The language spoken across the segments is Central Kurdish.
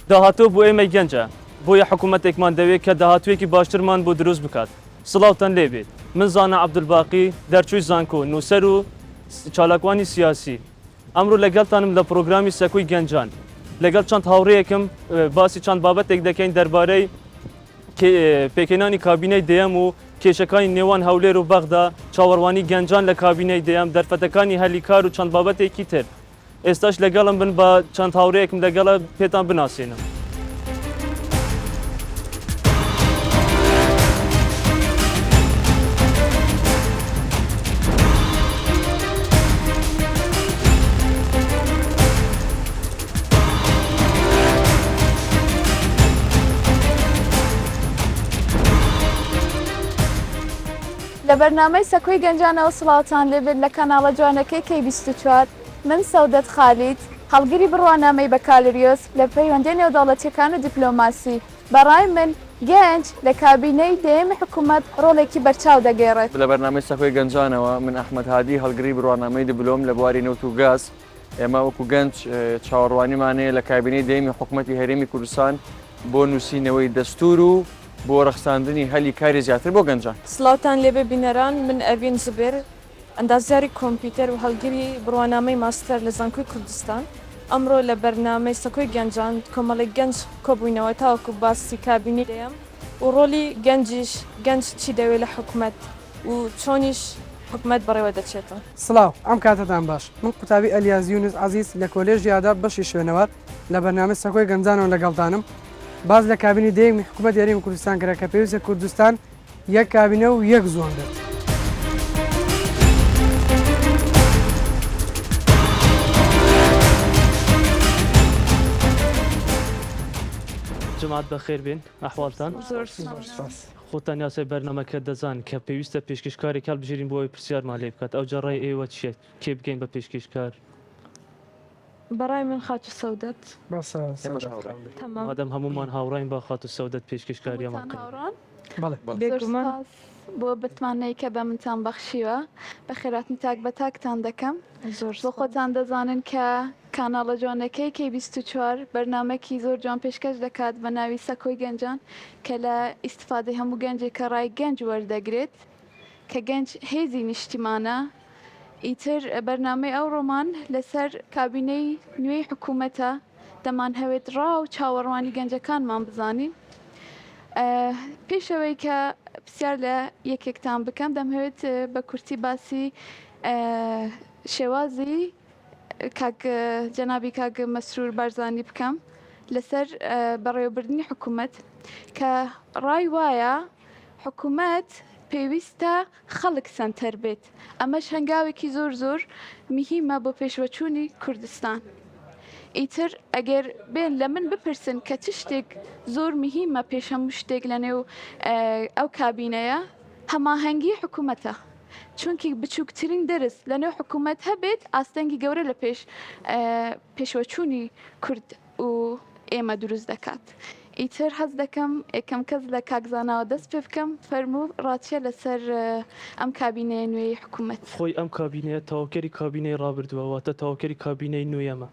داهاتوو بۆ ئێمەی گەنجە، بۆیە حکومەتێکمان دەوێت کە داهاتوویەکی باشترمان بۆ دروست بکات. سڵاوتان لێبێت. من زانا عەبدولباقی، دەرچووی زانکۆ، نووسەر و چالاکوانی سیاسی. ئەمڕۆ لەگەڵتانم لە پڕۆگرامی سەکۆی گەنجان. لەگەڵ چەند هاوڕێیەکم باسی چەند بابەتێک دەکەین دەربارەی پێکهێنانی کابینەی دەیەم و کێشەکانی نێوان هەولێر و بەغدا، چاوەڕوانی گەنجان لە کابینەی دەیەم، دەرفەتەکانی هەلی کار و چەند بابەتێکی تر. ئێستاش لەگەڵم بن با چەند هاوڕێیەکم لەگەڵە پێتان بناسێنم. لە بەرنامەی سەکۆی گەنجانەوە سڵاوتان لێبێت لە کەناڵە جوانەکەی کەی 24 من سەودەت خالید، هەڵگری بڕوانامەی بەکالریۆس لە پەیوەندیە نێودەوڵەتیەکان و دیپلۆماسی، بە ڕای من گەنج لە کابینەی دەیەمی حکومەت ڕۆڵێکی بەرچاو دەگێڕێت. لە بەرنامەی سەکۆی گەنجانەوە من ئەحمەد هادی هەڵگری بڕوانامەی دبلۆم لە بواری نەوت و گاز، ئێمە وەکو گەنج چاوەڕوانیمان هەیە لە کابینەی دەیەمی حکومەتی هەرێمی کوردستان بۆ نووسینەوەی دەستوور و بۆ ڕەخساندنی هەلی کاری زیاتر بۆ گەنجان. سڵاوتان لێبێ بینەران، من ئەڤین زوبێر، ئەندازیاری کۆمپیوتەر و هەڵگری بڕوانامەی ماستەر لە زانکۆی کوردستان، ئەمڕۆ لە بەرنامەی سەکۆی گەنجان کۆمەڵێک گەنج کۆبووینەوە تاوەکو باسی کابینەی دەیەم و ڕۆڵی گەنجیش، گەنج چی دەوێت لە حکومەت و چۆنیش حکومەت بەڕێوە دەچێتەوە. سڵاو، ئەم کاتەتان باش، من قوتابی ئەلیاس یونس عەزیز لە کۆلێژی ئاداب بەشی شوێنەوار لە بەرنامەی سەکۆی گەنجانەوە لەگەڵتانم، باس لە کابینەی دەیەمی حکومەتی هەرێمی کوردستان کرا کە پێویستە کوردستان یەک کابینە و یەک زۆن بێت. جەماعەت بەخێر بێن ئەحواڵتان؟ زۆر سوپاس. خۆتان یاسای بەرنامەکە دەزان کە پێویستە پێشکەشکارێک هەڵبژێرین بۆ ئەوەی پرسیارمان لێ بکات ئەوجا ڕای ئێوە چیە کێ بکەین بە پێشکەشکار؟ بەڕای من خاتوو سەودەت. بەسە ئێمەش سەودەت هاوڕاین. خان. تەمام. مادەم هەموومان هاوڕاین با خاتوو سەودەت پێشکەشکاریەمان هەمووتان قەین. هاوڕان؟ بەڵێ. زۆر بێگومان. سوپاس بۆ متمانەی کە بە منتان بەخشیوە. بەخێرهاتنی تاک بە تاکتان دەکەم. زۆر بۆ سوپاس. خۆتان دەزانن کە کاناڵە جوانەکەی کەی 24 بەرنامەکی زۆر جوان پێشکەش دەکات بە ناوی سەکۆی گەنجان کە لە ئیستفادەی هەموو گەنجێکە ڕای گەنج وەردەگرێت کە گەنج هێزی نیشتیمانە ئیتر بەرنامەی ئەوڕۆمان لەسەر کابینەی نوێی حکوومەتە، دەمانهەوێت ڕا و چاوەڕوانی گەنجەکانمان بزانین. پێش ئەوەی کە پرسیار لە یەکێکتان بکەم، دەمهەوێت بە کورتی باسی شێوازی کاک جەنابی کاک مەسرور بارزانی بکەم لەسەر بەڕێوەبردنی حکوومەت کە ڕای وایە حکوومەت پێویستە خەڵک سەنتەر بێت، ئەمەش هەنگاوێکی زۆر زۆر مهیمە بۆ پێشوەچوونی کوردستان. ئیتر ئەگەر بێن لە من بپرسن کە چ شتێک زۆر مهیمە پێش هەموو شتێک لە نێو ئەو کابینەیە، هەماهەنگی حکوومەتە. چونکی بچووکترین دەرس لە نێو حکوومەت هەبێت ئاستەنگی گەورە لە پێش پێشوەچوونی کورد و ئێمە دروست دەکات. ئیتر حەز دەکەم یەکەم کەس لە کاک زاناوە دەست پێ بکەم، فەرموو ڕاچیە لەسەر ئەم کابینەیە نوێی حکومەت؟ خۆی ئەم کابینەیە تەواوکەری کابینەی ڕابردووە، واتە تەواوکەری کابینەی نوێیەمە.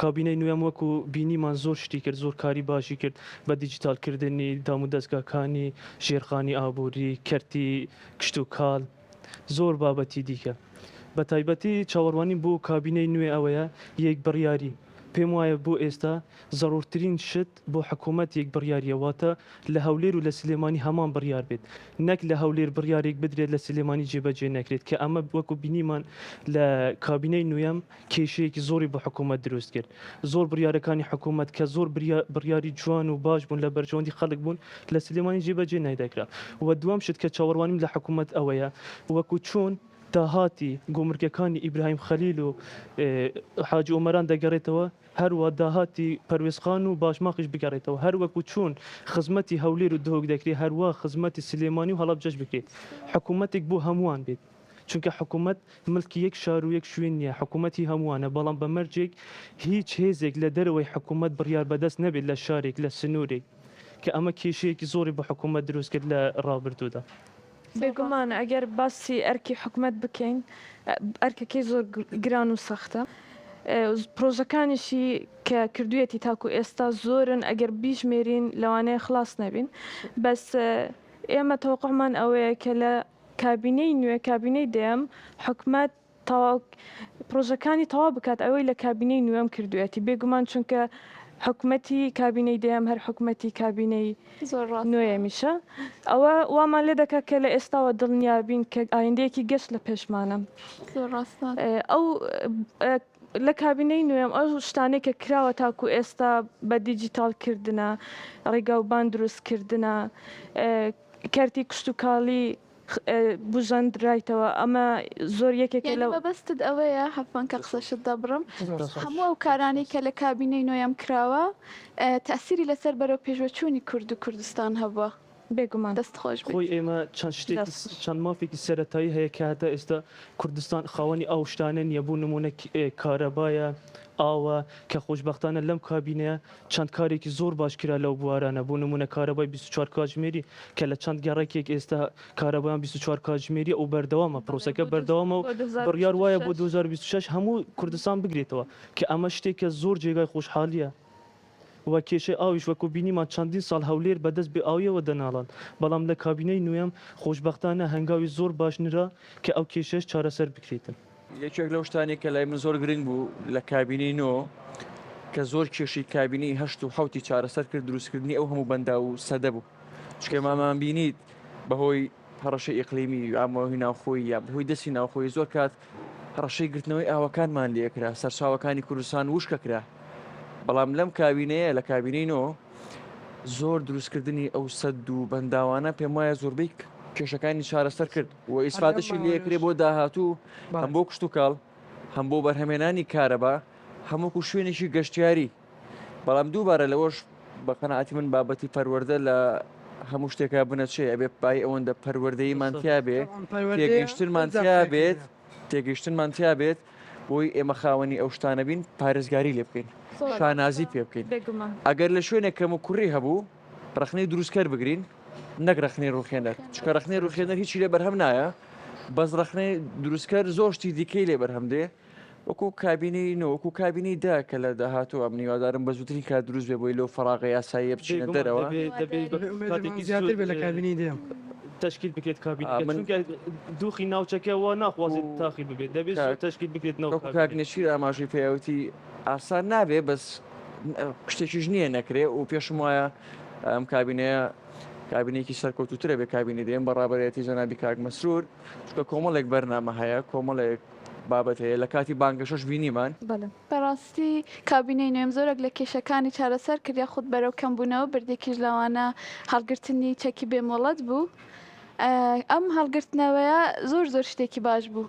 کابینەی نوێم وەکو بینیمان زۆر شتی کرد، زۆر کاری باشی کرد بە دیجیتاڵکردنی دامودەزگاکانی ژێرخانی ئابووری، کەرتی کشتوکاڵ، زۆر بابەتی دیکە. بە تایبەتی چاوەڕوانیم بۆ کابینەی نوێ ئەوەیە یەک بڕیاری. پێم وایە بۆ ئێستا زەڕوورترین شت بۆ حکوومەت یەک بڕیارییە واتە لە هەولێر و لە سلێمانی هەمان بڕیار بێت نەک لە هەولێر بڕیارێک بدرێت لە سلێمانی جێبەجێ نەکرێت کە ئەمە وەکو بینیمان لە کابینەی نوێم کێشەیەکی زۆری بۆ حکوومەت دروست کرد زۆر بڕیارەکانی حکوومەت کە زۆر بڕیاری جوان و باش بوون لە بەرژەوەندی خەڵک بوون لە سلێمانی جێبەجێ نەدەکرا و دووەم شت کە چاوەڕوانیم لە حکوومەت ئەوەیە وەکو چۆن داهاتی گومرگەکانی ئیبراهیم خەلیل و حاجی ئۆمەران دەگەڕێتەوە هەروا داهاتی پەروێزخان و باشماخیش بگەڕێتەوە هەر وەکو چۆن خزمەتی هەولێر و دهۆک دەکرێت هەروا خزمەتی سلێمانی و هەڵەبجەش بکرێت حکوومەتێک بۆ هەمووان بێت چونکە حکومەت ملکی یەک شار و یەک شوێن نییە، حکومەت هی هەمووانە، بەڵام بە مەرجێک هیچ هێزێک لە دەرەوەی حکومەت بڕیار بەدەست نەبێت لە شارێک، لە سنوورێک، کە ئەمە کێشەیەکی زۆری بۆ حکومەت دروست کرد لە ڕابردوودا. بێگومان ئەگەر باسی ئەرکی حکومەت بکەین، ئەرکەکەی زۆر گران و سەختە. پرۆژەکانیشی کە کردوویەتی تاکو ئێستا زۆرن ئەگەر بیژمێرین لەوانەیە خلاص نەبین بەس ئێمە تەوەقوعمان ئەوەیە کە لە کابینەی نوێ کابینەی دەیەم حکومەت تەواو پرۆژەکانی تەواو بکات ئەوەی لە کابینەی نوێم کردوویەتی بێگومان چونکە حکومەتی کابینەی دەیەم هەر حکومەتی کابینەی زۆر ڕاستە. نۆیەمیشە ئەوە وامان لێ دەکات کە لە ئێستاوە دڵنیا بین کە ئایندەیەکی گەش لە پێشمانە. زۆر ڕاستە. ئەو لە کابینەی نوێم ئەو شتانەی کە کراوە تاکو ئێستا بە دیجیتاڵ کردنە، ڕێگاوبان دروست کردنە، کەرتی کشتوکاڵی بوژاندرایتەوە ئەمە زۆر یەکێکە یانی لەو. مەبەستت ئەوەیە عەفوەن کە قسەشت دەبڕم هەموو ئەو کارانەی کە لە کابینەی نۆیەم کراوە تەئسیری لەسەر بەرەو پێشوەچوونی کورد و کوردستان هەبووە. بێگومان. دەست خۆش بێت. خۆی ئێمە چەند شتێکی دەست خۆش. چەند مافێکی سەرەتایی هەیە کە هەتا ئێستا کوردستان خاوەنی ئەو شتانە نییە بۆ نموونە کارەبایە، ئاوە کە خۆشبەختانە لەم کابینەیە چەند کارێکی زۆر باش کرا لەو بوارانە بۆ نموونە کارەبای 24 کاتژمێری کە لە چەند گەڕەکێک ئێستا کارەبایان 24 کاتژمێریە و بەردەوامە بەڵێ پرۆسەکە بۆ بەردەوامە و بۆ بڕیار وایە بۆ 2026 2026 هەموو کوردستان بگرێتەوە کە ئەمە شتێکە زۆر جێگای خۆشحاڵیە و کێشەی ئاویش وەکو بینیمان چەندین ساڵ هەولێر بەدەست بێ ئاویەوە دەناڵاند بەڵام لە کابینەی نوێم خۆشبەختانە هەنگاوی زۆر باش نرا کە ئەو کێشەیەش چارەسەر بکرێتن. یەکێک لەو شتانەی کە لای من زۆر گرنگ بوو لە کابینەی نۆ کە زۆر کێشەی کابینەی هەشت و حەوتی چارەسەر کرد دروستکردنی ئەو هەموو بەنداو و سەدە بوو چونکە مامان بینیت بەهۆی هەڕەشەی ئیقلیمی یا بەهۆی ناوخۆیی یا بەهۆی دەستی ناوخۆیی زۆر کات هەڕەشەی گرتنەوەی ئاوەکانمان لێکرا سەرچاوەکانی کوردستان وشکە کرا بەڵام لەم کابینەیە لە کابینەی نۆ زۆر دروستکردنی ئەو سەد و بەنداوانە پێم وایە زۆربەی کێشەکانی چارەسەر کرد و ئیسفادەشی لێکرێ بۆ داهاتوو هەم بۆ کشتوکاڵ هەم بۆ بەرهەمێنانی کارەبا هەم وەکو شوێنێکی گەشتیاری بەڵام دووبارە لەوەش بە قەناعەتی من بابەتی پەروەردە لە هەموو شتێکا بنەچێ ئەبێ پای ئەوەندە پەروەردەیمان تیا بێ تێگەیشتنمان تیا بێت تێگەیشتنمان تیا بێت بۆی ئێمە خاوەنی ئەو شتانە بین پارێزگاری لێ بکەین شانازی پێ بکەین ئەگەر لە شوێنێک کەم و کوڕی هەبوو ڕخنەی دروستکەر بگرین نەک ڕخنەی ڕوخێنەر چکە ڕخنەی ڕوخێنەر هیچی لێ بەرهەم نایە بەس ڕخنەی دروستکەر زۆر شتی دیکەی لێ بەرهەم دێ وەکو کابینەی نۆ وەکو کابینەی دە کە لە داهاتوو ئەمن هیوادارم بە زووترین کات دروست بێ بۆی لەو فەراغە یاساییە بچینە بێگومان دەرەوە. دەبێ دەبێ بە ئومێدمان کاتێکی زیاتر زوو بێ لە کابینەی دەیەم. تەشکیل بکرێت ئا کابینەکە من چونکە دوخی ناوچەکە وا ناخوازێت و تاخیر ببێت دەبێ زوو کاک تەشکیل بکرێت ناو وەکو کاک کابینەکە. نێچیر ئاماژەی پێ وتی ئاسان نابێ بەس شتێکیش نییە نەکرێ و پێشم وایە ئەم کابینەیە کابینەیەکی سەرکەوتووترە بێ کابینەی دەیەم بە ڕابەرایەتی جەنابی کاک مەسرور چونکە کۆمەڵێک بەرنامە هەیە کۆمەڵێک بابەت هەیە لە کاتی بانگەشەش بینیمان. بەڵێ. بەڕاستی کابینەی نوێم زۆرێک لە کێشەکانی چارەسەر کرد یاخود بەرەو کەمبوونەوە برد یەکیش لەوانە هەڵگرتنی چەکی بێ مۆڵەت بوو ئەم هەڵگرتنەوەیە زۆر زۆر شتێکی باش بوو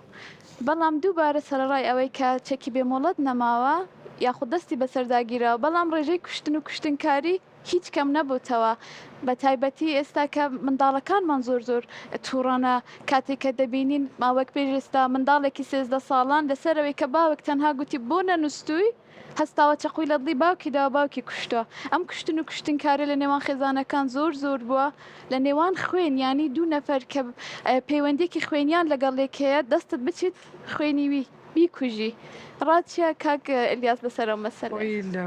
بەڵام دووبارە سەرەڕای ئەوەی کە چەکی بێ مۆڵەت نەماوە یاخود دەستی بەسەردا گیراوە بەڵام ڕێژەی کوشتن و کوشتنکاری هیچ کەم نەبۆتەوە بەتایبەتی ئێستا کە منداڵەکانمان زۆر زۆر توڕەنە کاتێک کە دەبینین ماوەک پێش ئێستا منداڵێکی 13 ساڵان لەسەرەوەی کە باوک تەنها گوتی بۆ نەنووستووی هەستاوە چەقووی لە دڵی باوکی داوە باوکی کوشتووە ئەم کوشتن و کوشتنکاریە لە نێوان خێزانەکان زۆر زۆر بووە لە نێوان خوێن یانی دوو نەفەر کە پەیوەندیەکی خوێنیان لەگەڵ یەک هەیە دەستت بچیت خوێنی وی بیکوژی ڕات چیە کاک ئەلیاس لەسەر ئەو مەسەلەیە؟ خۆی لە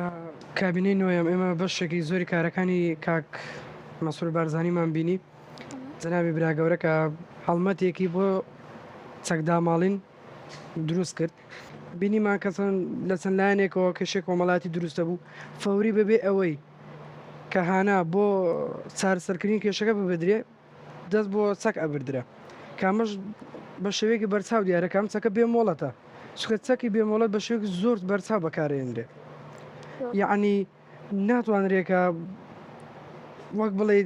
کابینەی نۆیەم ئێمە بەشێکی زۆری کارەکانی کاک مەسرور بارزانیمان بینی جەنابی برا گەورە کە هەڵمەتێکی بۆ چەکداماڵین دروست کرد بینیمان کە چەند لە چەند لایەنێکەوە کێشەی کۆمەڵایەتی دروستە بوو فەوری بەبێ ئەوەی کە هانا بۆ چارەسەرکردنی کێشەکە ببدرێ دەست بۆ چەک ئەبردرا کە ئەمەش بە شێوەیەکی بەرچاو دیارە کە ئەم چەکە بێ مۆڵەتە چونکە چەکی بێ مۆڵەت بە شێوەیەکی زۆر بەرچاو بەکارئێنرێ یەعنی ناتوانرێ کە وەک بڵێ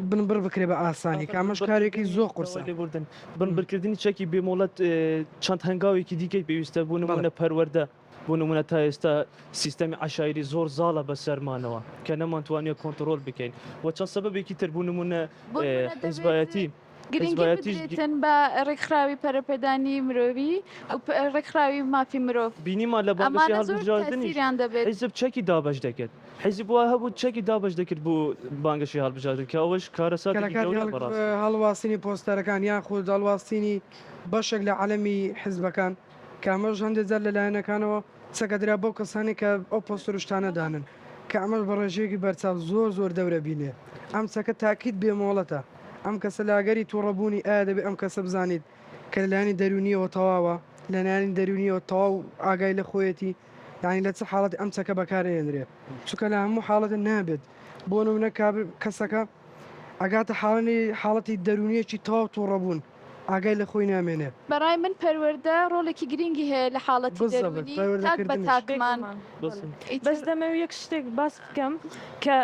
بنبڕ بکرێ بە ئاسانی کە ئەمەش کارێکی زۆر قورسە. لێبوردن بنبڕکردنی چەکی بێ مۆڵەت چەند هەنگاوێکی دیکەی پێویستە بۆ نموونە پەروەردە بۆ نموونە تا ئێستا سیستەمی عەشایری زۆر زاڵە بەسەرمانەوە کە نەمانتوانیوە کۆنتڕۆڵ بکەین و چەند سەبەبێکی تر بۆ نموونە بۆ نموونە دەبێت حیزبایەتی گرنگی حیزبایەتیش بدرێتن بە ڕێکخراوی پەرەپێدانی مرۆڤی و ڕێکخراوی مافی مرۆڤ بینیمان لە بانگەشەی ئەمانە زۆر هەڵبژاردنیش تەئسیریان دەبێت. حیزب چەکی دابەش دەکرد حیزب وا هەبوو چەکی دابەش دەکرد بۆ بانگەشەی هەڵبژاردن کە ئەوەش کە لە کارەساتێکی کاتی گەورەیە بەڕاستی. هەڵواسینی پۆستەرەکان یاخود هەڵواسینی بەشێک لە عەلەمی حیزبەکان کە ئەمەش هەندێک جار لە لایەنەکانەوە. چەکە درا بەو کەسانەی کە ئەو پۆستەر و شتانە دانن کە ئەمەش بە ڕێژەیەکی بەرچاو زۆر زۆر دەورە بینێ ئەم چەکە تاکید بێ مۆڵەتە ئەم کەسە لە ئەگەری توڕەبوونی ئایا دەبێ ئەم کەسە بزانیت کە لە لایەنی دەروونیەوە تەواوە لە لایەنی دەروونیەوە تەواو ئاگای لە خۆیەتی یانی لە چ حاڵەتی ئەم چەکە بەکار ئەهێنرێ چونکە لە هەموو حاڵەتە نابێت بۆ نمونە کابر کەسەکە ئەگاتە حاڵی حاڵەتی دەروونیەکی تەواو توڕەبوون ئاگای لە خۆی نامێنێ. بەڕای من پەروەردە ڕۆڵێکی گرینگی هەیە لە حاڵەتی بالضبط دەروونی تاک بە پەروەردەکردنیش. تاکمان بێگومان ئیتر. بەس دەمەوێ یەک شتێک باس بکەم کە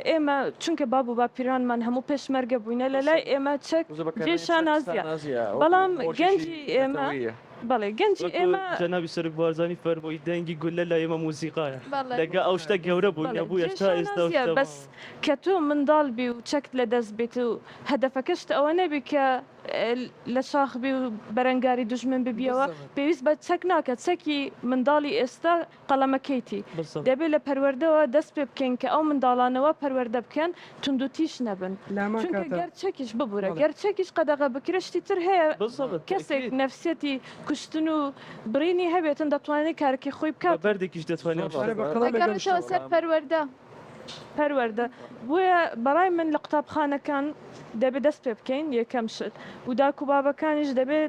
ئێمە چونکە باب و باپیرانمان هەموو پێشمەرگە بووینە لە لای ئێمە چەک جێی شانازیە بەڵام گەنجی ئێمە بەڵێ گەنجی ئێمە. جەنابی سەرۆک بارزانی فەرمووی دەنگی گوللە لای ئێمە مۆسیقایە لەگە ئەو شتە گەورە بووینە بوویە جێی تا ئێستا ئەو شانازیە شتە بەس کە تۆ منداڵ بی و چەکت لە دەست بیت و هەدەفەکەشت ئەوە نەبی کە لە شاخ بی و بەرەنگاری دوژمن ببیەوە پێویست بە چەک ناکە چەکی منداڵی ئێستا قەڵەمەکەیتی. دەبێ لە پەروەردەوە دەست پێ بکەین کە ئەو منداڵانە وا پەروەردە بکەن توندوتیژ نەبن. لەهەمان چونکە کاتا. گەر چەکیش ببورە بەڵێ. گەر چەکیش قەدەغە بکرێ شتی تر هەیە بالضبط کەسێک تەئکید. نەفسیەتی کوشتن و بڕینی هەبێتن دەتوانێ کارەکەی خۆی بە بکات. بەردێکیش دەتوانێ زۆر ئەو شتە ئەرێ بە ڕاستە. قەڵەمێک ئەم دەگەڕێتەوە شتە سەر بەڵام پەروەردە. پەروەردە. بۆیە بەڕای من لە قوتابخانەکان دەبێ دەست پێ بکەین یەکەم شت و داک و بابەکانیش دەبێ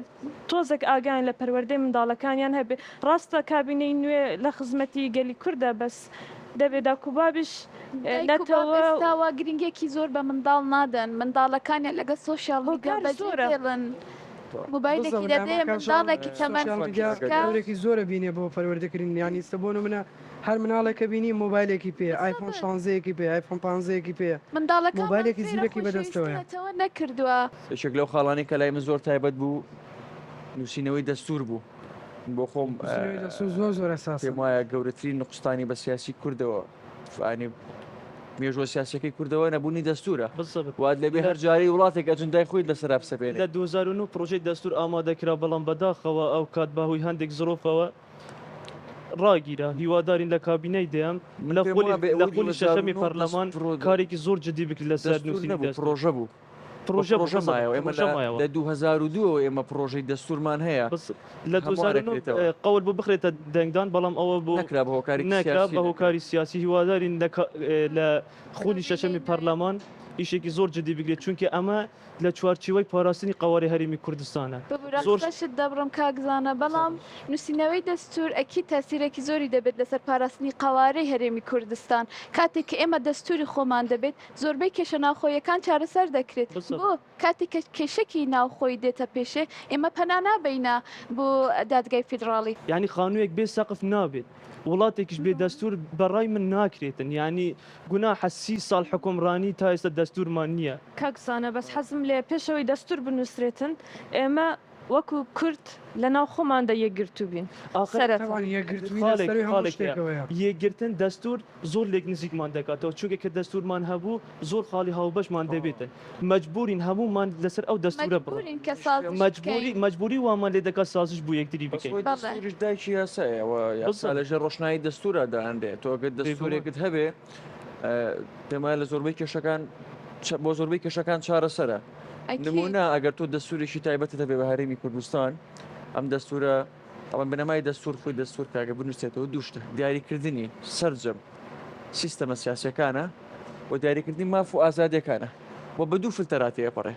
تۆزێک ئاگایان لە پەروەردەی منداڵەکانیان هەبێ ڕاستە کابینەی نوێ لە خزمەتی گەلی کوردە بەس دەبێ داک و بابیش دایک و باب نەتەوە ئێستا وا گرنگیەکی زۆر بە منداڵ نادەن منداڵەکانیان لەگەڵ social media هۆکار بەجێ زۆرە. دێڵن مۆبایلێکی بالضبط لە دەدەیە هەمان کاتژا منداڵێکی تەمەن social media گچکە. دەورێکی زۆرە بینێ بۆ پەروەردەکردن یانی ئیستا بۆ نمونە هەر مناڵێک کە بینی مۆبایلێکی پێیە ئایفۆن بالضبط. شانزەیەکی پێیە ئایفۆن پانزەیەکی پێیە منداڵەکانمان مۆبایلێکی فێرە زیرەکی خۆشەویستی بەدەستەوەیە. نەتەوە نەکردووە. یەکێک لەو خاڵانەی کە لای من زۆر تایبەت بوو نووسینەوەی دەستوور بوو. من بۆ خۆم نووسینەوەی دەستوور زۆر زۆر ئەساسە. پێم وایە گەورەترین نوقستانی بە سیاسی کوردەوە یانی مێژووە سیاسیەکەی کوردەوە نەبوونی دەستوورە. بالضبط. وات لێبێ لە هەر جارەی وڵاتێک ئەجندای خۆیت لەسەرا بسەپێنێ. لە 2009 پڕۆژەی دەستوور ئامادە کرا بەڵام بەداخەوە ئەو کات بە هۆی هەندێک زڕوفەوە ڕاگیرا، هیوادارین لە کابینەی دەیەم من لە پێم خولی وابێ لە ئەوەی خولی شەشەمی 2009 پەرلەمان دەستوور کارێکی زۆر جدی بکرێت لەسەر دەستوور نووسینی نەبوو دەستوور. پڕۆژە بوو. بە پڕۆژە بوو پڕۆژە بالضبط مایەوە ئێمە پڕۆژە لە مایەوە. لە 2002 ەوە ئێمە پڕۆژەی دەستوورمان هەیە بس لە هەموار 2009 ئەکرێتەوە. قەول بوو بخرێتە دەنگدان بەڵام ئەوە بۆ نەکرا بە هۆکارێکی نەکرا سیاسی بە نەکرا. هۆکاری سیاسی هیوادارین لە کا لە خولی شەشەمی کابینەی نۆیەم. پەرلەمان ئیشێکی زۆر جدی بکرێت چونکە ئەمە لە چوارچیوەی پاراستنی قەوارەی هەرێمی کوردستانە. ببورە زۆر. قسەشت دەبڕم کاک زانا بەڵام نوسینەوەی دەستور ئەکید تاسیرێکی زۆری دەبێت لەسەر پاراستنی قەوارەی هەرێمی کوردستان کاتێک کە ئێمە دەستوری خۆمان دەبێت زۆربەی کێشە ناوخۆیەکان چارەسەر دەکرێت بالضبط. بۆ کاتێک کە کێشەکی ناوخۆی دێتە پێشێ ئێمە پەنا نابەینە بۆ دادگای فیدڕاڵی. یانی خانوویەک بێ سەقف نابێت وڵاتێکیش بێ دەستور بەڕای من ناکرێتن یانی گوناحە سی ساڵ حوکمڕانی تا ئێستا دەستورمان نییە. کاک زانا بەس حەزم لێیە پێش ئەوەی دەستور بنوسرێتن ئێمە وەکو کورد لە ناو خۆماندا یەکگرتوو بین ئاخر سەرەتا. تەبعەن یەکگرتوویی لە خاڵێک سەرووی هەموو خاڵێک هەیە شتێکەوەیە. یەکگرتن دەستور زۆر لێک نزیکمان دەکاتەوە چونکە کە دەستورمان هەبوو زۆر خاڵی هاوبەشمان دەبێتن مەجبورین هەموومان لەسەر ئەو دەستورە بڕۆین مەجبورین کە سازش مەجبوری بکەین. مەجبوری وامان لێ دەکات سازش بۆ یەکتری بەس بکەین. خۆی بەڵێ. دەستوریش دایکی یاسایە و یاسا بالضبط. لەژێر ڕۆشنایی دەستورا دائەنرێ تۆ ئەگەر بێگومان. دەستورێکت هەبێ پێم وایە لە زۆربەی کێشەکان بۆ زۆربەی کێشەکان چارەسەرە. ئەکید. نمونە ئەگەر تۆ دەستورێکی تایبەتت هەبێ بە هەرێمی کوردستان ئەم دەستورە ئەڵێن بنەمای دەستور خۆی دەستور کاکە بنووسێتەوە دوو شتە دیاریکردنی سەرجەم سیستەمە سیاسیەکانە و دیاریکردنی ماف و ئازادیەکانە و بە دوو فلتەرا تێپەڕێ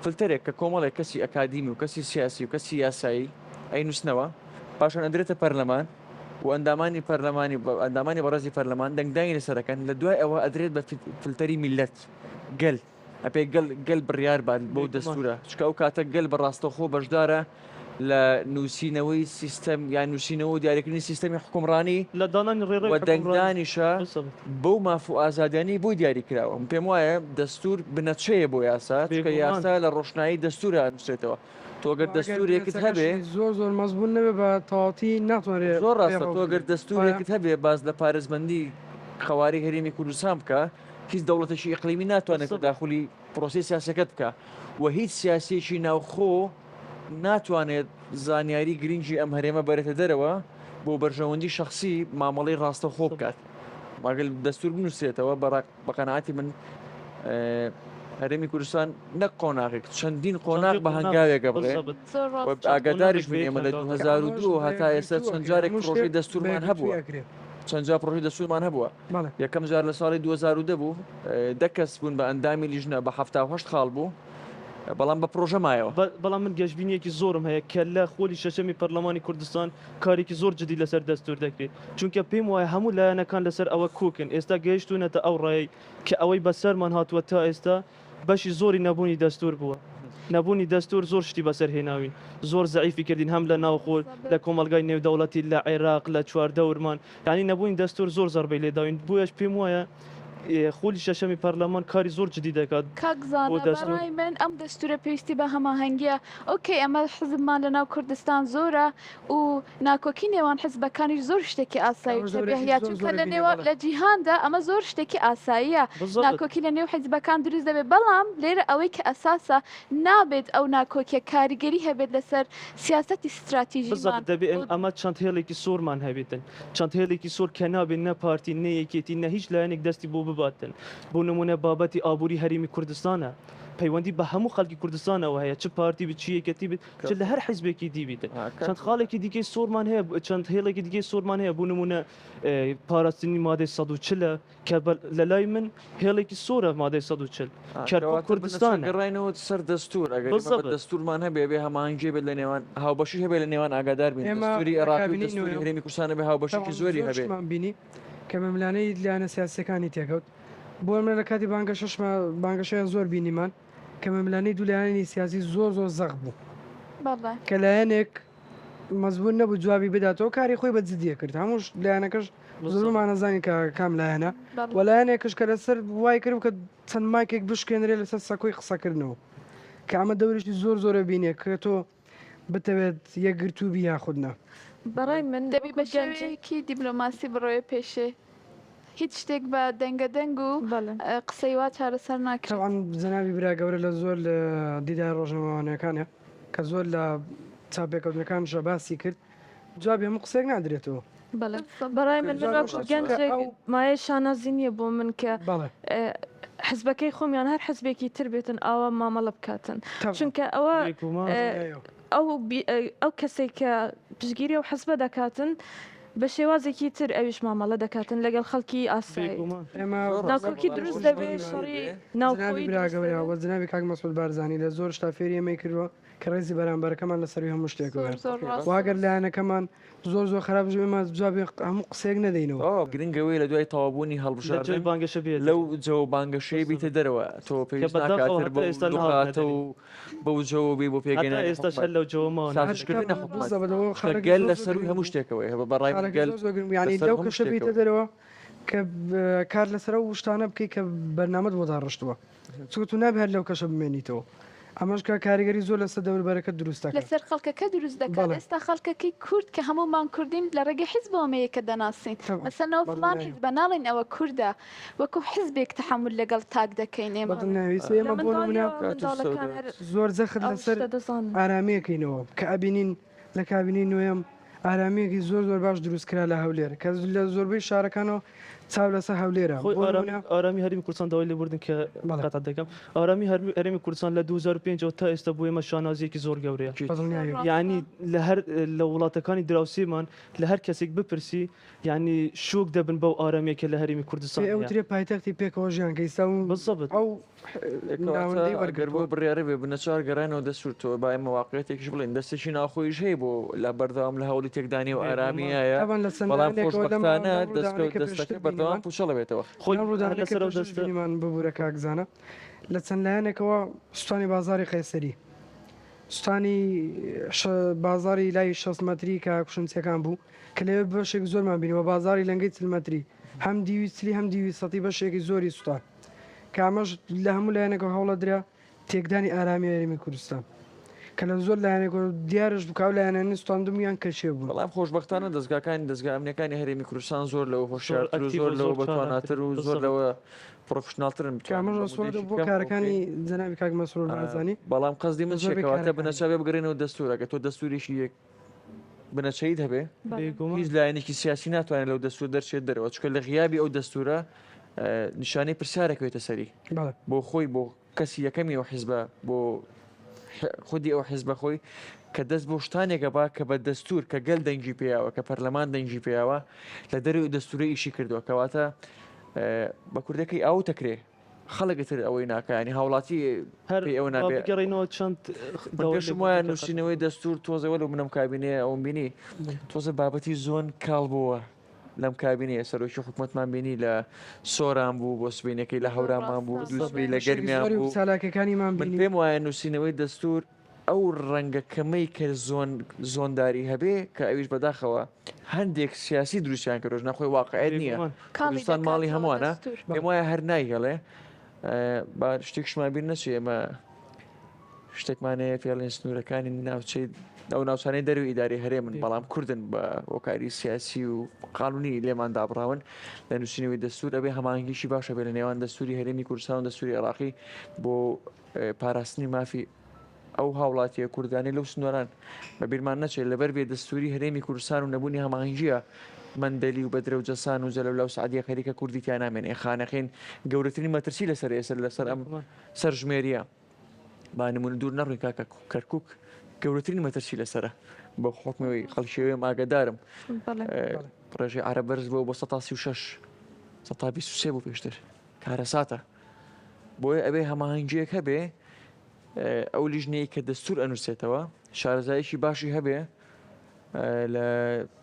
فلتەرێک کە کۆمەڵێک کەسی ئەکادیمی و کەسی سیاسی و کەسی یاسایی ئەینووسنەوە پاشان ئەدرێتە پەرلەمان و ئەندامانی پەرلەمانی ئەندامانی بەڕێزی پەرلەمان دەنگدانی لەسەر ئەکەن لە دوای ئەوە ئەدرێت بە فلتەری میللەت گەل ئەپێ گەل گەل بڕیار بات بەو دەستورە چکە ئەو کاتە گەل بە ڕاستەوخۆ بەشدارە لە نووسینەوەی سیستەم یان نووسینەوە و دیاریکردنی سیستەمی حکومڕانی لە دانانی ڕێڕەوی و حکومڕانی دەنگدانیشە بالضبط. بەو ماف و ئازادیانەی بۆی دیاری کراوە. من پێم وایە دەستور بنەچەیە بۆ یاسا، چونکە بێگومان. یاسا لە ڕۆشنایی دەستورا ئەنووسرێتەوە. تۆ گەر وە ئەگەر دەستورێکت هەبێ. بنەچەکەشی زۆر زۆر مەزبوون نەبێ بە تەواوەتی ناتوانرێ زۆر ڕاستە پەیڕەو تۆ گەر بکرێ. وایە؟ دەستورێکت هەبێ باس لە پارێزبەندی قەوارەی هەرێمی کوردستان بکا، هیچ دەوڵەتێکی ئیقلیمی ناتوانێت بالضبط. تەداخولی پرۆسەی سیاسیەکەت بکا و هیچ سیاسیەکی ناوخۆ ناتوانێت زانیاری گرنگی ئەم هەرێمە بەرێتە دەرەوە بۆ بەرژەوەندی شەخسی مامەڵەی ڕاستەوخۆ بکات. ئەگەر دەستور بنووسرێتەوە بە قەناعەتی من. هەرێمی کوردستان نەک قۆناغێک چەندین قۆناغ بە هەنگاوێکە بڕێ ئاگاداریش بین ئێمە لە 2002 هەتا ئێستا چەند جارێک پرۆژەی دەستورمان هەبووە چەند جار پرۆژەی دەستورمان هەبووە یەکەم جار لە ساڵی 2010 بوو دە کەس بوون بە ئەندامی لیژنە بە 78 خاڵ بوو بەڵام بە پرۆژە مایەوە. بەڵام من گەشبینیەکی زۆرم هەیە کە لە خۆلی شەشەمی پەرلەمانی کوردستان کارێکی زۆر جدی لەسەر دەستور دەکرێت چونکە پێم وایە هەموو لایەنەکان لەسەر ئەوە کۆکن ئێستا گەیشتوونەتە ئەو ڕایەی کە ئەوەی بەسەرمان هاتووە تا ئێستا بەشی زۆری نەبوونی دەستور بووە. نەبوونی دەستور زۆر شتی بەسەر هێناوین، زۆر زەعیفی کردین هەم لە ناوخۆ، لە کۆمەڵگای نێودەوڵەتی، لە عێراق، لە چواردەورمان، یانی نەبوونی دەستور زۆر زەربەی لێداوین، بۆیەش پێم وایە خولی شەشەمی پەرلەمان کاری زۆر جدی دەکات کاک بۆ زانا بە دەستور. ڕای من ئەم دەستورە پێویستی بە هەماهەنگیە، okay ئەمە حزبمان لە ناو کوردستان زۆرە و ناکۆکی نێوان حزبەکانیش زۆر شتێکی ئاسایی و تەبیعیە چونکە لە نێوە لە جیهاندا ئەمە زۆر شتێکی ئاساییە ناکۆکی لە نێو حزبەکان دروست دەبێت بەڵام لێرە ئەوەی کە ئەساسە نابێت ئەو ناکۆکیە کاریگەری هەبێت لەسەر سیاسەتی ستراتیژیمان. دەبێ ئەمە چەند هێڵێکی سۆرمان هەبێتن چەند هێڵێکی سۆر کە نابێت نە پارتی نە یەکێتی نە هیچ لایەنێک دەستی بۆ بباتن بۆ نمونە بابەتی ئابووری هەرێمی کوردستانە پەیوەندی بە هەموو خەڵکی کوردستانەوە هەیە چ پارتی بێت چ یەکێتی بێت چ لە هەر حیزبێکی دی بیتن چەند خاڵێکی دیکەی سۆرمان هەیە چەند هێڵێکی دیکەی سۆرمان هەیە بۆ نمونە پاراستنی مادەی 140 کە لە لای من هێڵێکی سۆرە مادەی 140 کەرکوک کوردستان گەڕاینەوە سەر دەستور ئەگەر دەستورمان هەبێ بێ هەماهەنگی بێت لە نێوان هاوبەشی هەبێ لە نێوان ئاگادار بین دەستوری عێراقی و دەستوری هەرێمی کوردستان هەبێ هاوبەشێکی زۆری هەبێ بینی کە ململانێی لایەنە سیاسیەکانی تێکەوت بۆ نمونە لە کاتی بانگەشەشما بانگەشەیان زۆر بینیمان کە ململانێی دوو لایەنی سیاسی زۆر زۆر زەق بوو کە لایەنێک مەجبور نەبوو جوابی بداتەوە کاری خۆی بە جدیە کرد هەمووش لایەنەکەش زۆرمانە زانین کە کام لایەنە و لایەنێکش کە لەسەر وای کرد کە چەند مایکێک بشکێنرێ لەسەر سەکۆی قسەکردنەوە کە ئەمە دەورێکی زۆر زۆرە بینێ کە تۆ بتەوێت یەکگرتوو بی یاخود نا. بەڕای من دەبی وەکو بە گەنجێک. شێوەیەکی دیبلۆماسی بڕۆیە پێشێ. هیچ شتێک بە دەنگە دەنگ و بەڵێ. قسەی وا چارەسەر ناکرێت. تەبعەن جەنابی برا گەورە لە زۆر لە دیدارە ڕۆژنامەوانیەکانە کە زۆر لە چاوپێکەوتنەکانشا باسی کرد جوابی هەموو قسەیەک نادرێتەوە. بەڵێ بەڕای من من وەکو گەنجێک مایەی شانازی نییە بۆ من کە حزبەکەی خۆم یان هەر حزبێکی تر بێتن ئاوا مامەڵە بکاتن چونکە ئەوە ئەو ئەو کەسێک کە پشگیری ئەو حزبە دەکاتن بە شێوازێکی تر ئەویش مامەڵە دەکاتن لەگەڵ خەڵکی ئاسایی ناکۆکی دروست دەبێت شەڕی ناوخۆیی دروست دەبێت. جنابی کاک مەسعود بارزانی لە زۆر شتا فێری ئێمەی کردووە کە ڕێزی بەرامبەرەکەمان لە سەروی هەموو شتێکەوەیە و ئەگەر لایەنەکەمان زۆر زۆر خراپ بژی ئێمە جوابی هەموو قسەیەک نەدەینەوە. گرنگ ئەوەیە لە دوای تەواوبوونی لە جۆی هەڵبژاردن بانگەشە بێتە لەو جەوە بانگەشەیە بیتە دەرەوە تۆ کە پێویست بەداخەوە ناکات هەر هەتا بەو ئێستا نەهاتنە لوقاتە دەرێ. و بەو جەوە بی بۆ هەتا پێکهێنانی ئێستاش حکومەت هەر لەو جەوە ماونەتە دەرێ. سازشکردنە حکومەت بالضبط ئەوە چونکە خاڵێکی گەل زۆر لە زۆر سەرووی گرنگ هەموو بوو شتێکەوەیە بە ڕای من خاڵێکی گەل زۆر زۆر گرنگ بوو لە یانی سەروو لەو هەموو کەشە بیتە شتێکەوەیە. دەرەوە کە کار لەسەر ئەو شتانە بکەی کە بەرنامەت بۆ داڕشتووە چونکە تۆ نابێ هەر لەو کەشە بمێنیتەوە ئەمەش کە کاریگەری زۆر لەسەر دەوروبەرەکەت دروست دەکات. لەسەر خەڵکەکە دروست دەکات بەڵێ. ئێستا خەڵکەکەی کورد کە هەموومان کوردین لە ڕێگەی حیزبەوە ئەمە یەکە دەناسین تەبعەن مەسەلەن ئەوە فڵان بەدڵنیایەوە. حیزبە ناڵێین ئەوە کوردە وەکو حیزبێک تەحەمول لەگەڵ تاک دەکەین ئێمە. بەدڵنیایەوە ئێستا لە ئێمە بۆ نمونە منداڵیەوە کات و منداڵەکان سەودات. هەر زۆر جەخت ئەو لەسەر شتە دەزانن. ئارامیەکەینەوە کە ئەبینین لە کابینەی نۆیەم ئارامییەکی زۆر زۆر باش دروست کرا لە هەولێر کە لە زۆربەی شارەکانەوە چاو لەسەر هەولێرە خۆی بۆ ئارامی نمونە ئارامی هەرێمی کوردستان داوای لێبوردن کە بەڵێ. قەتعت دەکەم ئارامی هەرمی هەرێمی کوردستان لە 2005 ەوە تا ئێستا بۆ ئێمە شانازییەکی زۆر گەورەیە بە دڵنیاییەوە. یانی لە هەر لە وڵاتەکانی دراوسێمان لە هەر کەسێک بپرسی یانی شۆک دەبن بەو ئارامیە کە لە هەرێمی کوردستان پێ هەیە. ئەوترێ پایتەختی پێکەوە ژیان کە ئیستا بالضبط. ئەو کەواتە ناوەندەی ئەگەر وەرگرتووە. بەو بڕیارە بێ بنەچار گەڕاینەوە دەستور تۆ با ئێمە واقعیەتێکیش بڵێین دەستێکی ناوخۆییش هەیە بۆ لە بەردەوام لە هەوڵی تێکدانی و بێگومان. ئارامیایە تەبعەن لە چەند بەڵام لایەنێکەوە لەم خۆشبەختانە لەم دەستکە ڕووداوانەی کە دەستەکە پێشتر بەردەوام بینیمان پوچەڵ ئەبێتەوە. خۆی لەم هەر ڕووداوانەی کە لەسەر ئەو پێشتر دەستە. بینیمان ببورە کاک زانا لە چەند لایەنێکەوە سوتانی بازاڕی قەیسەری سوتانی بازاڕی لای 60 مەتری کە کوشنچیەکان بوو کە لەوێ بەشێک زۆرمان بینی وە بازاڕی لەنگەی 40 مەتری هەم دیوی چلی هەم دیوی سەتی بەشێکی زۆری سوتان کە ئەمەش لە هەموو لایەنێکەوە هەوڵەدرا تێکدانی ئارامی هەرێمی کوردستان کە لە زۆر لایەنێکەوە دیارش بوو کە ئەو لایەنانەی سوتاندبوویان کە کێ بوون. بەڵام خۆشبەختانە دەزگاکانی دەزگا ئەمنیەکانی هەرێمی کوردستان زۆر لەوە زۆر هۆشیارتر و ئەکتیڤ زۆر و لەوە زۆر چالاکترن بەتواناتر و زۆر بالضبط. لەوە پڕۆفیشناڵترن کە بتوانن ئەمەش بە ڕسوا مودەیەکی بۆ کەم ئەوە بکەین. کارەکانی جەنابی کاک مەسرور بارزانی بەڵام قەسدی لە من چیە زۆربەی کەواتە کارەکانی. بنەچە بێ بگەڕێنەوە دەستوور ئەگەر تۆ دەستوورێکی یەک بنەچەیت هەبێ بێگومان. هیچ لایەنێکی سیاسی ناتوانێت لەو دەستوور دەرچێت دەرەوە چونکە لە غیابی ئەو دەستوورە نیشانەی پرسیارەکەوێتە سەری بەڵێ. بۆ خۆی بۆ. کەسی یەکەمی ئەو حیزبە بۆ خودی ئەو حیزبە خۆی کە دەست بۆ شتانێکە با کە بە دەستور کە گەل دەنگی پێیاوە کە پەرلەمان دەنگی پێیاوە لە دەروی دەستورە ئیشی کردووە کەواتە بە کوردەکەی ئاو تەکرێ خەڵک تر ئەوەی ناکە ینی هاوڵاتی هەر پێی ئەوە نابێ بگەڕێینەوە چەند من پێشم وایە نووسینەوەی دەستور تۆزێ وەلو منم کابینەیە ئەوم بینی تۆزە بابەتی زۆن کاڵ بووە لەم کابینەیە سەرۆکی حکومەتمان بینی لە سۆران بوو بۆ سبینەکەی لە هەورامان بوو دووسبەی لە گەرمیان بوو چالاکەکانیمان من بینی پێم وایە نووسینەوەی دەستور ئەو ڕەنگە کەمەی کە زۆن زۆنداری هەبێ کە ئەویش بەداخەوە هەندێک سیاسی دروستیان کردوە ژنا خۆی واقعیت نییە بێگومان. کاڵی کوردستان ماڵی دەکاتەوە هەمووانە دەستور. پێم وایە هەر نایهێڵێ با شتێکشمان بیر نەچێ ئێمە شتێکمان هەیە پێڵێن سنوورەکانی ناوچەی ئەو ناوچانەی دەروی ئیداری هەرێمن بەڵام کوردن بە هۆکاری سیاسی و قانونی لێمان دابڕاون لە نووسینەوەی دەستور ئەبێ هەماهەنگیشی باشە بێ لە نێوان دەستوری هەرێمی کوردستان و دەستوری عێراقی بۆ پاراستنی مافی ئەو هاوڵاتیە کوردانەی لەو سنووران بە بیرمان نەچێت لەبەر بێ دەستوری هەرێمی کوردستان و نەبوونی هەماهەنگیە مەندەلی و بەدرە و جەسان و جەلەولا و سعدیە خەریکە کوردی تیا نامێنێ خانەقین گەورەترین مەترسی لەسەر ئێستا لەسەر ئەم سەرژمێریە با نمونە دوور نەڕوین کاکە کەرکک گەورەترین مەترسی لەسرە بە حکمەوەی خەڵکیەوەیم ئاگادارم ڕێژەی عرب بەرز بۆ بۆ 36 23 بوو پێشتر کارەساتە بۆیە ئەبێ هەماهەنگیەک هەبێ ئەو لیژنەی کە دەستور ئەنووسێتەوە شارەزایەکی باشی هەبێ لە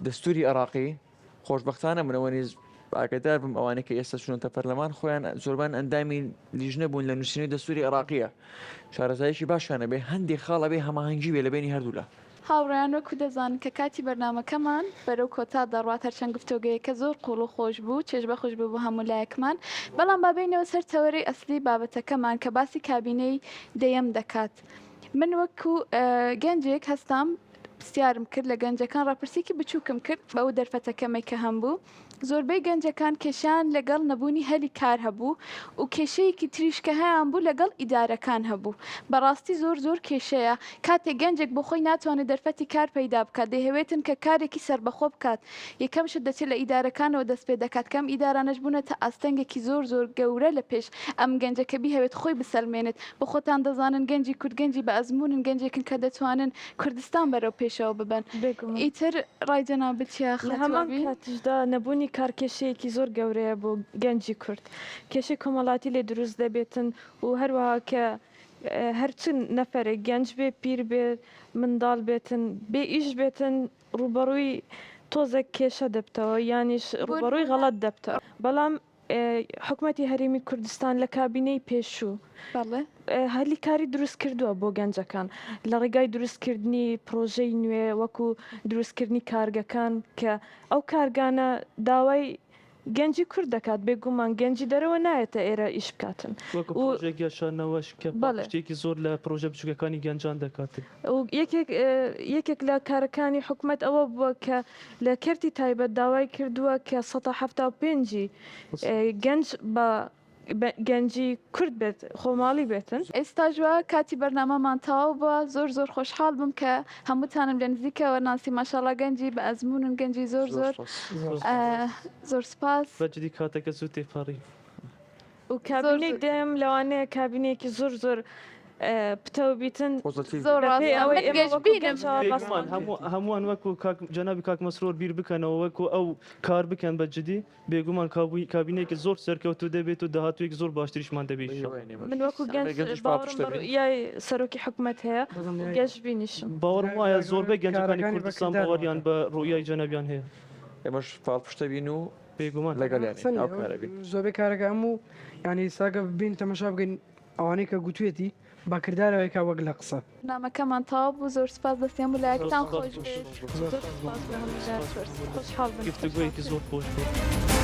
دەستوری عێراقی خۆشبەختانە منەوە نیز ئاگدار بم ئەوانەی کە ئێستا چونەتە پەرلەمان خۆیان زۆربان ئەندامی لیژنە بوون لە نووسینەوەی دەستوری عێراقیە شارەزایەکی باشیان هەبێ هەندێک خاڵ ئەبێ هەماهەنگی بێ لە بەینی هەردوولا. هاوڕێیان وەکو دەزانن کە کاتی بەرنامەکەمان بەرەو کۆتا دەڕوات هەرچەند گفتۆگەیەکە زۆر قوڵ و خۆش بوو چێژبەخش بوو بۆ هەموو لایەکمان بەڵام با بێینەوە سەر تەوەرەی ئەسلی بابەتەکەمان کە باسی کابینەی دەیەم دەکات من وەکو گەنجێک هەستام پرسیارم کرد لە گەنجەکان ڕاپرسیکی بچووکم کرد بەو دەرفەتە کەمەی کە هەمبوو زۆربەی گەنجەکان کێشەیان لەگەڵ نەبوونی هەلی کار هەبوو و کێشەیەکی تریش کە هەیان بوو لەگەڵ ئیدارەکان هەبوو. بەڕاستی زۆر زۆر کێشەیە کاتێک گەنجێک بۆ خۆی ناتوانێت دەرفەتی کار پەیدا بکات دەیهەوێتن کە کارێکی سەربەخۆ بکات یەکەم شت دەچێت لە ئیدارەکانەوە دەست پێ دەکات کە ئەم ئیدارانەش بوونەتە ئاستەنگێکی زۆر زۆر گەورە لە پێش ئەم گەنجە کە بیهەوێت خۆی بسەلمێنێت بۆ خۆتان دەزانن گەنجی کورد گەنجی بە ئەزموونن گەنجێکن کە دەتوانن کوردستان بەرەو پێشەوە ببەن. بێگومان. ئیتر ڕای جەنابت چیە لە خاتوو هەمان ئەڤین؟ کاتیشدا نەبوونی کار کێشەیەکی زۆر گەورەیە بۆ گەنجی کورد. کێشەی کۆمەڵاتی لێ دروست دەبێتن و هەروەها کە هەر چ نەفەرێک گەنج بێ، پیر بێ، منداڵ بێتن، بێ ئیش بێتن ڕووبەڕووی تۆزێک کێشە دەبتەوە یانیش بۆ ڕووبەڕووی نموونە غەڵەت دەبتەوە. بەڵام حکومەتی هەرێمی کوردستان لە کابینەی پێشوو هەلی کاری دروست کردووە بۆ گەنجەکان لە ڕێگای دروستکردنی پرۆژەی نوێ وەکو دروستکردنی کارگەکان کە ئەو کارگانە داوای گەنجی کورد دەکات بێگومان گەنجی دەرەوە نایەتە ئێرە ئیش بکاتن وەکو پرۆژەی گەشانەوەش کە پاڵپشتییەکی زۆر لە پرۆژە بچووکەکانی گەنجان دەکات. و یەکێک یەکێک لە کارەکانی حکومەت ئەوە بووە کە لە کەرتی تایبەت داوای کردووە کە 75% ی گەنج بە گەنجی کورد بێت خۆماڵی بێتن. ئێستاش وا کاتی بەرنامەمان تەواو بووە زۆر زۆر خۆشحاڵ بووم کە هەمووتانم لە نزیکەوە ناسی ماشاءاللە گەنجی بە ئەزموونن گەنجی زۆر زۆر زۆر سوپاس. بە جدی کاتەکە زوو تێپەڕی. و کابینەی دەیەم لەوانەیە کابینەیەکی زۆر زۆر پتەو بیتن زۆر ڕاستە من گەشبینم. بێگومان هەمووان وەکو کاک جەنابی کاک مەسرور بیر بکەنەوە وەکو ئەو کار بکەن بە جدی بێگومان کابینەیەکی زۆر سەرکەوتوو دەبێت و داهاتوویەکی زۆر باشتریشمان دەبێت ان شاء اللە. من وەکو گەنج باوەڕم بە ڕوئیای سەرۆکی حکومەت هەیە و گەشبینیشم. باوەڕم وایە زۆربەی گەنجەکانی کوردستان باوەڕیان بە ڕوئیای جەنابیان هەیە. ئێمەش پاڵپشتەبین و بێگومان. لەگەڵیانین هاوکارەبین. زۆربەی کارەکە هەموو یانی ساکە بین تەمەشا بکەین ئەوانەی کە گوتوێتی بە کردارەوەی کا وەک لە قسە. بەرنامەکەمان تەواو بوو زۆر سوپاس دەستی هەموو لایەکتان خۆش بێت. زۆر سوپاس بۆ هەموو لایەک خۆشحاڵ بن. گفتوگۆیەکی زۆر خۆش بوو.